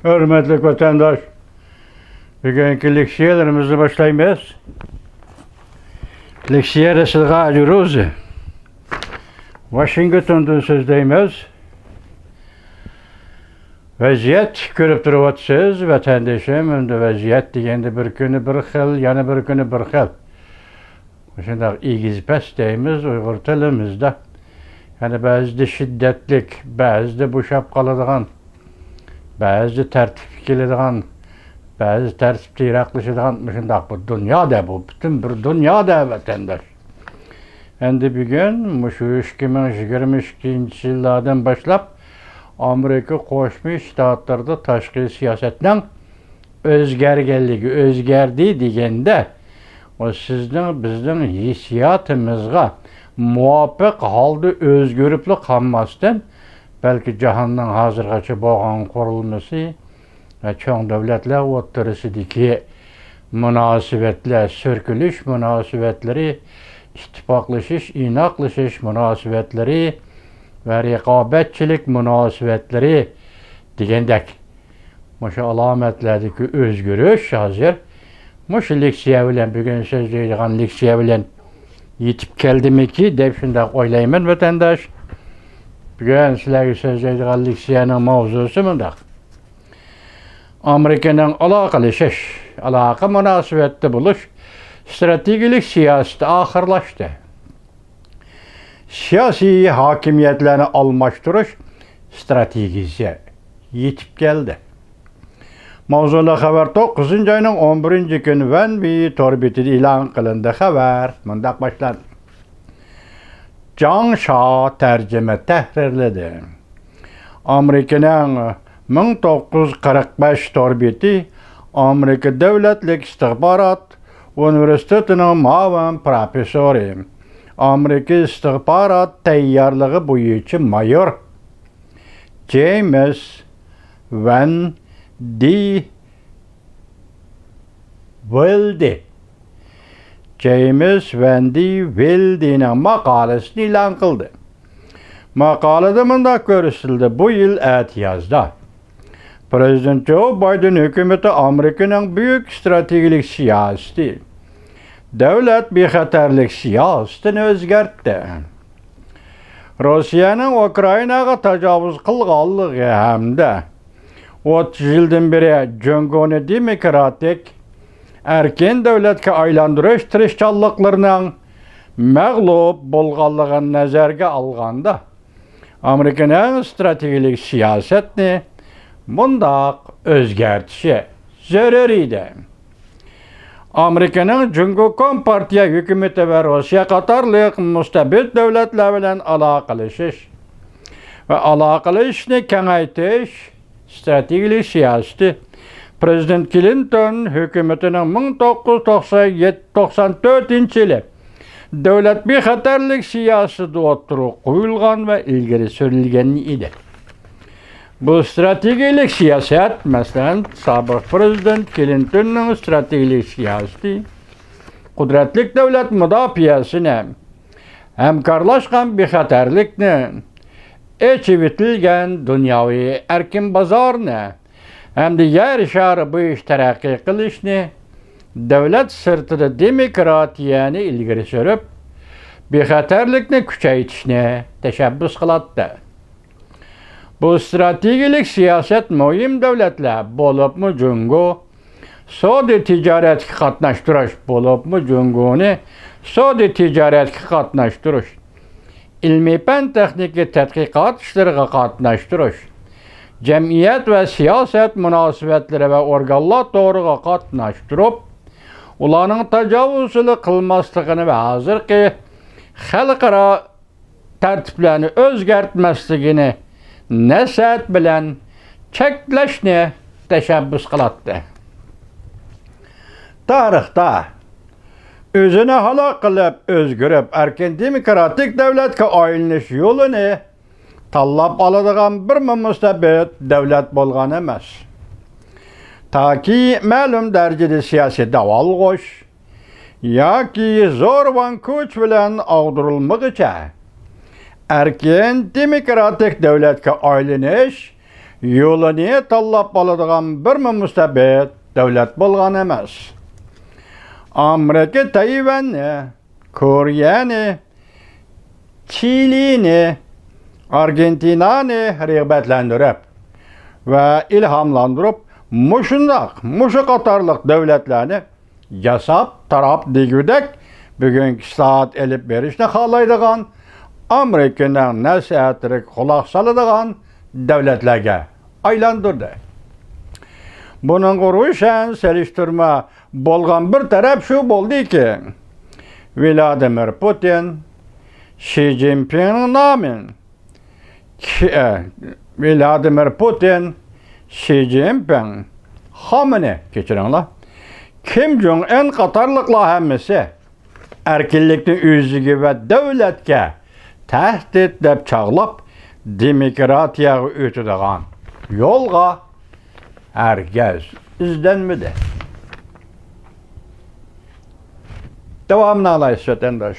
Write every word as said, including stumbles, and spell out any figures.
ھۆرمەتلىك ۋەتەنداش، بۈگۈنكى لېكسىيەلىرىمىزنى باشلايمىز. لېكسىيە رەسىلغا ئەجروزى. ۋاشىنگتوندىن سۆزلەيمىز. ۋەزىيەت كۆرۈپ تۇرۇۋاتىسىز، ۋەتەندىشىم. ئەمدى ۋەزىيەت دېگەندە بىر كۈنى بىر خىل، يەنە بىر كۈنى بىر خىل. مۇشۇنداق ئېگىز-پەس دەيمىز ئۇيغۇر تىلىمىزدا. يەنى بەزىدە شىددەتلىك، بەزىدە بوشاپ قالىدىغان، بەزىدە تەرتىپكە كېلىدىغان، بەزىدە تەرتىپتىن يىراقلىشىدىغان، مۇشۇنداق بىر دۇنيادە بۇ، پۈتۈن بىر دۇنيادە ۋەتەنداش. ئەمدى بۈگۈن مۇشۇ ئىككى مىڭ يىگىرمە ئىككىنچى يىللاردىن باشلاپ ئامېرىكا قوشما شتاتلىرىدا تاشقى سىياسەتنىڭ ئۆزگەرگەنلىكى، ئۆزگەردى دېگەندە، ئۇ سىزنىڭ، بىزنىڭ ھېسسىياتىمىزغا مۇۋاپىق ھالدا ئۆزگىرىپلا قالماستىن، بەلكى جاھاننىڭ ھازىرغىچە بولغان قۇرۇلمىسى ۋە چوڭ دۆلەتلەر ئوتتۇرىسىدىكى مۇناسىۋەتلەر، سۈركىلىش مۇناسىۋەتلىرى، ئىتتىپاقلىشىش، ئىناقلىشىش مۇناسىۋەتلىرى ۋە رىقابەتچىلىك مۇناسىۋەتلىرى دېگەندەك، مۇشۇ ئالامەتلەردىكى ئۆزگىرىش ھازىر مۇشۇ لېكسىيە بىلەن، بۈگۈن سۆزلەيدىغان لېكسىيە بىلەن يېتىپ كەلدىمىكى دەپ شۇنداق ئويلايمەن، ۋەتەنداش. بۈگۈن سىلەرگە سۆزلەيدىغان لېكسىيەنىڭ ماۋزۇسى مۇنداق. ئامېرىكىنىڭ ئالاقىلىشىش، ئالاقە مۇناسىۋەتتە بولۇش ئىستراتېگىيەلىك سىياسىتى ئاخىرلاشتى. سىياسىي ھاكىمىيەتلەرنى ئالماشتۇرۇش ئىستراتېگىيىسى يېتىپ كەلدى. ماۋزۇلۇق خەۋەر توققۇزىنچى ئاينىڭ ئون بىرىنچى كۈنى ۋەن ۋېي تور بېتىدە ئېلان قىلىندى. خەۋەر مۇنداق باشلاندى. جاڭ شا تەرجىمە تەھرىرلىدى. ئامېرىكىنىڭ مىڭ توققۇز يۈز قىرىق بەش تور بېتى ئامېرىكا دۆلەتلىك ئىستىخبارات ئۇنىۋېرسىتېتىنىڭ مۇئاۋىن پروفېسسورى، ئامېرىكا ئىستىخبارات تەييارلىقى بويىچە مايور جېيمىس ۋەن دى ۋىلدى، جېيمىس ۋەن دى ۋىلدىنىڭ ماقالىسىنى ئېلان قىلدى. ماقالىدە مۇنداق كۆرسىتىلدى: بۇ يىل ئەتىيازدا پىرېزىدېنت جو بايدېن ھۆكۈمىتى ئامېرىكىنىڭ بۈيۈك ئىستراتېگىيەلىك سىياسىتى، دۆلەت بىخەتەرلىك سىياسىتىنى ئۆزگەرتتى. روسىيەنىڭ ئۇكرائىناغا تاجاۋۇز قىلغانلىقى ھەمدە ئوتتۇز يىلدىن بېرى جۇڭگونى دېموكراتىك، ئەركىن دۆلەتكە ئايلاندۇرۇش تىرىشچانلىقلىرىنىڭ مەغلۇپ بولغانلىقىنى نەزەرگە ئالغاندا، ئامېرىكىنىڭ ئىستراتېگىيەلىك سىياسەتنى مۇنداق ئۆزگەرتىشى زۆرۈر ئىدى. ئامېرىكىنىڭ جۇڭگو كومپارتىيە ھۆكۈمىتى ۋە روسىيە قاتارلىق مۇستەبىت دۆلەتلەر بىلەن ئالاقىلىشىش ۋە ئالاقىلىشىشنى كېڭەيتىش ئىستراتېگىيەلىك سىياسىتى پىرېزىدېنت كلىنتون ھۆكۈمىتىنىڭ مىڭ توققۇز يۈز توقسان يەتتە، توقسان تۆتىنچى يىلى دۆلەت بىخەتەرلىك سىياسىتىدە ئوتتۇرىغا قويۇلغان ۋە ئىلگىرى سۈرۈلگەن ئىدى. بۇ ئىستراتېگىيەلىك سىياسەت، مەسىلەن، سابىق پىرېزىدېنت كلىنتوننىڭ ئىستراتېگىيەلىك سىياسىتى قۇدرەتلىك دۆلەت مۇداپىئەسىنى، ھەمكارلاشقان بىخەتەرلىكنى، ئېچىۋېتىلگەن دۇنياۋى ئەركىن بازارنى، ھەمدە يەر شارى بويىچە تەرەققىي قىلىشنى، دۆلەت سىرتىدا دېموكراتىيەنى ئىلگىرى سۈرۈپ، بىخەتەرلىكنى كۈچەيتىشنى تەشەببۇس قىلاتتى. بۇ ئىستراتېگىيەلىك سىياسەت مۇھىم دۆلەتلەر، بولۇپمۇ جۇڭگو، سودا تىجارەتكە قاتناشتۇرۇش، بولۇپمۇ جۇڭگونى سودا تىجارەتكە قاتناشتۇرۇش، ئىلمىي پەن تېخنىكا تەتقىقات ئىشلىرىغا قاتناشتۇرۇش، جەمئىيەت ۋە سىياسەت مۇناسىۋەتلىرى ۋە ئورگانلار تورىغا قاتناشتۇرۇپ، ئۇلارنىڭ تاجاۋۇزچىلىق قىلماسلىقىنى ۋە ھازىرقى خەلقئارا تەرتىپلەرنى ئۆزگەرتمەسلىكىنى نەسىھەت بىلەن چەكلەشنى تەشەببۇس قىلاتتى. تارىختا ئۆزىنى ھالاك قىلىپ ئۆزگىرىپ، ئەركىن دېموكراتىك دۆلەتكە ئايلىنىش يولىنى تاللاپ ئالىدىغان بىرمۇ مۇستەبىت دۆلەت بولغان ئەمەس. تاكى مەلۇم دەرىجىدە سىياسىي داۋالغۇش ياكى زورىۋان كۈچ بىلەن ئاغدۇرۇلمىغۇچە، ئەركىن دېموكراتىك دۆلەتكە ئايلىنىش يولىنى تاللاپ ئالىدىغان بىرمۇ مۇستەبىت دۆلەت بولغان ئەمەس. ئامېرىكا تەيۋەننى، كورېيەنى، چىلىنى، ئارگېنتىنانى رىغبەتلەندۈرۈپ ۋە ئىلھاملاندۇرۇپ، مۇشۇنداق، مۇشۇ قاتارلىق دۆلەتلەرنى ياساپ، تاراپ دېگۈدەك بۈگۈنكى ئىسلاھات ئېلىپ بېرىشنى خالايدىغان، ئامېرىكىنىڭ نەسىھەتلىرىگە قۇلاق سالىدىغان دۆلەتلەرگە ئايلاندۇردى. بۇنىڭغا روشەن سېلىشتۇرما بولغان بىر تەرەپ شۇ بولدىكى، ۋلادىمىر پۇتىن، شى جىنپىڭنىڭ نامى، كى-، ئە، ۋلادىمىر پۇتىن، شى جىنپىڭ، خامنېي، كەچۈرۈڭلار، كىم جوڭ ئىن قاتارلىقلار ھەممىسى ئەركىنلىكنى ئۆزىگە ۋە دۆلەتكە تەھدىت دەپ چاغلاپ، دېموكراتىيەگە ئۆتىدىغان يولغا ھەرگىز ئىزدەنمىدى. داۋامىنى ئاڭلايسىز، ۋەتەنداش.